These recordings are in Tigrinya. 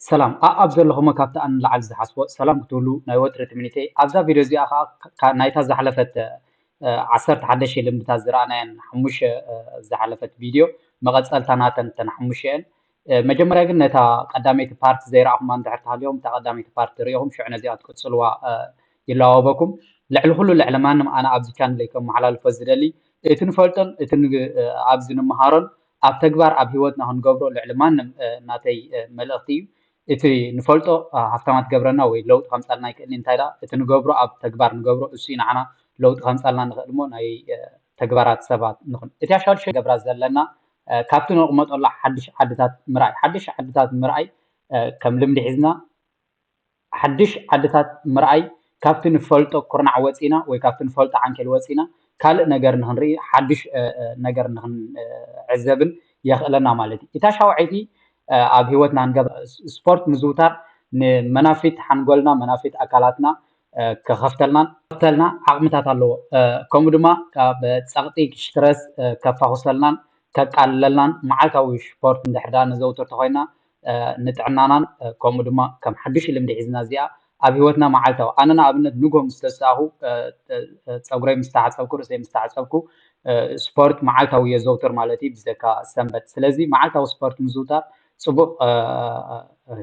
ሰላም ኣኣብ ዘለኹሞ ካብቲ ኣንላዓል ዝሓስቦ ሰላም ክትብሉ ናይ ወትሪ ትምኒተይ። ኣብዛ ቪድዮ እዚኣ ከዓ ናይታ ዝሓለፈት ዓሰርተ ሓደ ሽሕ ልምድታት ዝረኣናየን ሓሙሽተ ዝሓለፈት ቪድዮ መቐፀልታ ናተን ተን ሓሙሽተ እየን። መጀመርያ ግን ነታ ቀዳመይቲ ፓርቲ ዘይረኣኹማ እንድሕር ተሃልዮም እታ ቀዳመይቲ ፓርቲ ሪኢኹም ሽዑ ነዚኣ ትቅፅልዋ ይላወበኩም። ልዕሊ ኩሉ ልዕሊ ማንም ኣነ ኣብዚ ቻነለይ ከመሓላልፎ ዝደሊ እቲ ንፈልጦን እቲ ኣብዚ ንምሃሮን ኣብ ተግባር ኣብ ህይወትና ክንገብሮ ልዕሊ ማንም ናተይ መልእኽቲ እዩ። እቲ ንፈልጦ ሃፍታማት ገብረና ወይ ለውጢ ከምፃልና ይክእል እንታይ ዳ እቲ ንገብሮ ኣብ ተግባር ንገብሮ እሱ ንዓና ለውጢ ከምፃልና ንክእል ሞ ናይ ተግባራት ሰባት ንኹን። እቲ ኣሻድሸ ገብራ ዘለና ካብቲ ንቕመጠሉ ሓድሽ ዓድታት ምርኣይ ሓድሽ ዓድታት ምርኣይ ከም ልምዲ ሒዝና ሓድሽ ዓድታት ምርኣይ ካብቲ ንፈልጦ ኩርናዕ ወፂና ወይ ካብቲ ንፈልጦ ዓንኬል ወፂና ካልእ ነገር ንክንርኢ ሓድሽ ነገር ንክንዕዘብን የኽእለና ማለት እዩ። እታ ሻውዐይቲ ኣብ ህይወትና ንገብራ ስፖርት ምዝውታር ንመናፊት ሓንጎልና መናፊት ኣካላትና ክኸፍተልናን ክኸፍተልና ዓቕምታት ኣለዎ። ከምኡ ድማ ካብ ፀቕጢ ስትረስ ከፋኹሰልናን ከቃልለልናን መዓልታዊ ስፖርት እንድሕር ዳ ነዘውትር ተኾይና ንጥዕናናን ከምኡ ድማ ከም ሓዱሽ ልምዲ ሒዝና እዚኣ ኣብ ህይወትና መዓልታዊ ኣነ ንኣብነት ንጎ ምስ ተሳእኹ ፀጉረይ ምስ ተሓፀብኩ ርእሰይ ምስ ተሓፀብኩ ስፖርት መዓልታዊ የዘውትር ማለት እዩ ብዘካ ሰንበት። ስለዚ መዓልታዊ ስፖርት ምዝውታር ፅቡቕ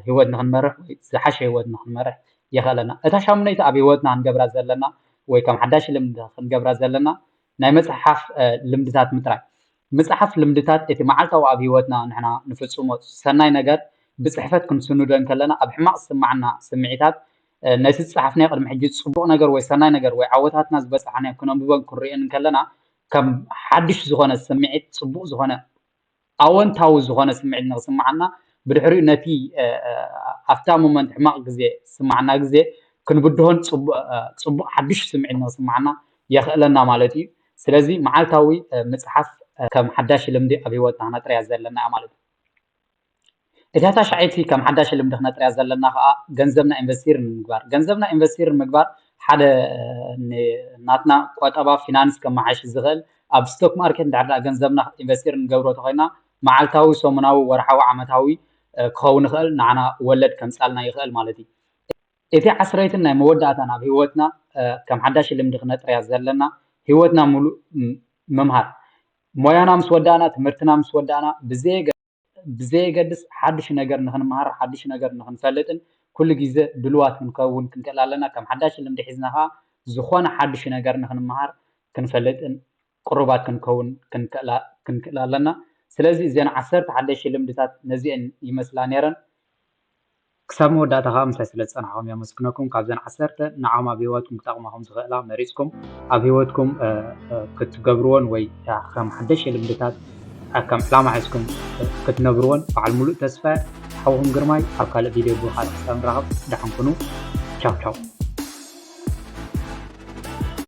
ህይወት ንክንመርሕ ወይ ዝሓሸ ህይወት ንክንመርሕ የኽእለና። እታ ሻሙነይቲ ኣብ ህይወትና ክንገብራ ዘለና ወይ ከም ሓዳሽ ልምዲ ክንገብራ ዘለና ናይ መፅሓፍ ልምድታት ምጥራይ። ምፅሓፍ ልምድታት እቲ መዓልታዊ ኣብ ህይወትና ንሕና ንፍፅሞ ሰናይ ነገር ብፅሕፈት ክንስንዶ እንከለና ኣብ ሕማቕ ዝስማዓና ስምዒታት ነቲ ዝፀሓፍናዮ ቅድሚ ሕጂ ፅቡቕ ነገር ወይ ሰናይ ነገር ወይ ዓወታትና ዝበፃሕናዮ ክነንብቦን ክንሪኦን እንከለና ከም ሓድሽ ዝኾነ ስምዒት ፅቡቕ ዝኾነ ኣወንታዊ ዝኾነ ስምዒት ንክስምዓና ብድሕሪኡ ነቲ ኣብታ ሞመንት ሕማቕ ግዜ ዝስምዓና ግዜ ክንብድሆን ፅቡቕ ሓድሽ ስምዒት ንክስምዓና የኽእለና ማለት እዩ። ስለዚ መዓልታዊ ምፅሓፍ ከም ሓዳሽ ልምዲ ኣብ ህይወትና ክነጥርያ ዘለና ማለት እዩ። እታ ታሽዓይቲ ከም ሓዳሽ ልምዲ ክነጥርያ ዘለና ከዓ ገንዘብና ኢንቨስቲር ንምግባር። ገንዘብና ኢንቨስቲር ንምግባር ሓደ ናትና ቆጠባ ፊናንስ ከመሓሽ ዝኽእል ኣብ ስቶክ ማርኬት እንድሕር ገንዘብና ኢንቨስቲር ንገብሮ ተኮይና መዓልታዊ፣ ሰሙናዊ፣ ወርሓዊ፣ ዓመታዊ ክኸውን ይኽእል ንዓና ወለድ ከምፃልና ይኽእል ማለት እዩ። እቲ ዓስረይትን ናይ መወዳእታን ኣብ ህይወትና ከም ሓዳሽ ልምዲ ክነጥርያ ዘለና ህይወትና ሙሉእ ምምሃር። ሞያና ምስ ወዳእና፣ ትምህርትና ምስ ወዳእና ብዘየገድስ ሓድሽ ነገር ንክንምሃር ሓድሽ ነገር ንክንፈልጥን ኩሉ ግዜ ድልዋት ክንከውን ክንክእል ኣለና። ከም ሓዳሽ ልምዲ ሒዝና ከዓ ዝኾነ ሓድሽ ነገር ንክንምሃር ክንፈልጥን ቅሩባት ክንከውን ክንክእል ኣለና። ስለዚ እዘን ዓሰርተ ሓደሽተ ልምድታት ነዚአን ይመስላ ነይረን። ክሳብ መወዳእታ ከዓ ምሳይ ስለ ዝፀናሕኹም የመስግነኩም። ካብዘን ዓሰርተ ንዓኹም ኣብ ህይወትኩም ክጠቕማኹም ዝኽእላ መሪፅኩም ኣብ ህይወትኩም ክትገብርዎን ወይ ከም ሓደሽተ ልምድታት ከም ዕላማ ሒዝኩም ክትነብርዎን በዓል ሙሉእ ተስፋ ሓውኹም ግርማይ ኣብ ካልእ ቪድዮ ብካልእ ክሳብ ንራኸብ ደሓን ኩኑ። ቻው ቻው።